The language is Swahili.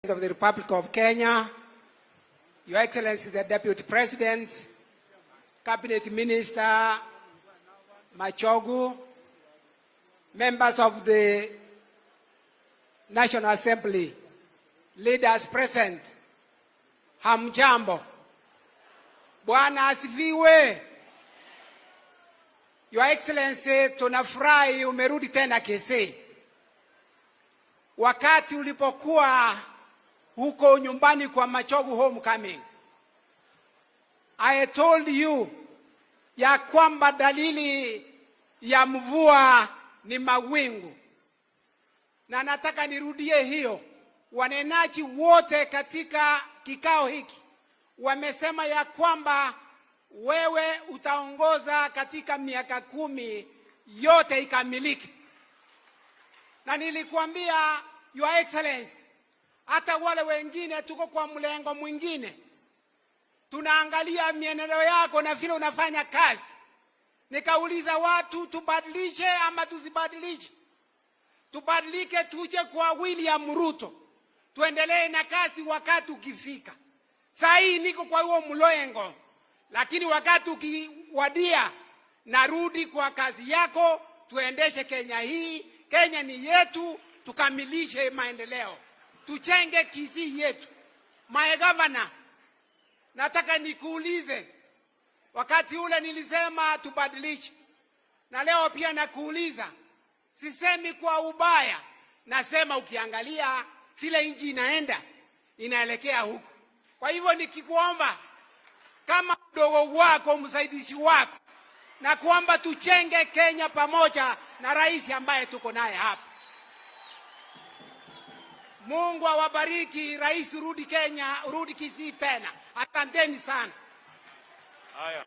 Of the Republic of Kenya, Your Excellency the Deputy President, Cabinet Minister Machogu, members of the National Assembly, leaders present, hamjambo. Bwana asifiwe. Your Excellency, tunafurahi umerudi tena Kisii. Wakati ulipokuwa huko nyumbani kwa Machogu homecoming, I told you ya kwamba dalili ya mvua ni mawingu, na nataka nirudie hiyo. Wanenaji wote katika kikao hiki wamesema ya kwamba wewe utaongoza katika miaka 10 yote ikamilike, na nilikuambia, Your Excellency, hata wale wengine tuko kwa mlengo mwingine, tunaangalia mienendo yako na vile unafanya kazi. Nikauliza watu, tubadilishe ama tusibadilishe? Tubadilike, tuje kwa William Ruto, tuendelee na kazi wakati ukifika. Saa hii niko kwa huo mlengo, lakini wakati ukiwadia, narudi kwa kazi yako, tuendeshe Kenya hii. Kenya ni yetu, tukamilishe maendeleo, tujenge Kisii yetu. My governor, nataka nikuulize, wakati ule nilisema tubadilishe, na leo pia nakuuliza, sisemi kwa ubaya, nasema ukiangalia vile nchi inaenda, inaelekea huko. Kwa hivyo nikikuomba kama mdogo wako, msaidizi wako, na kuomba tujenge Kenya pamoja na rais ambaye tuko naye hapa. Mungu awabariki. Rais, rudi Kenya, rudi Kisii tena. Asanteni sana. Haya.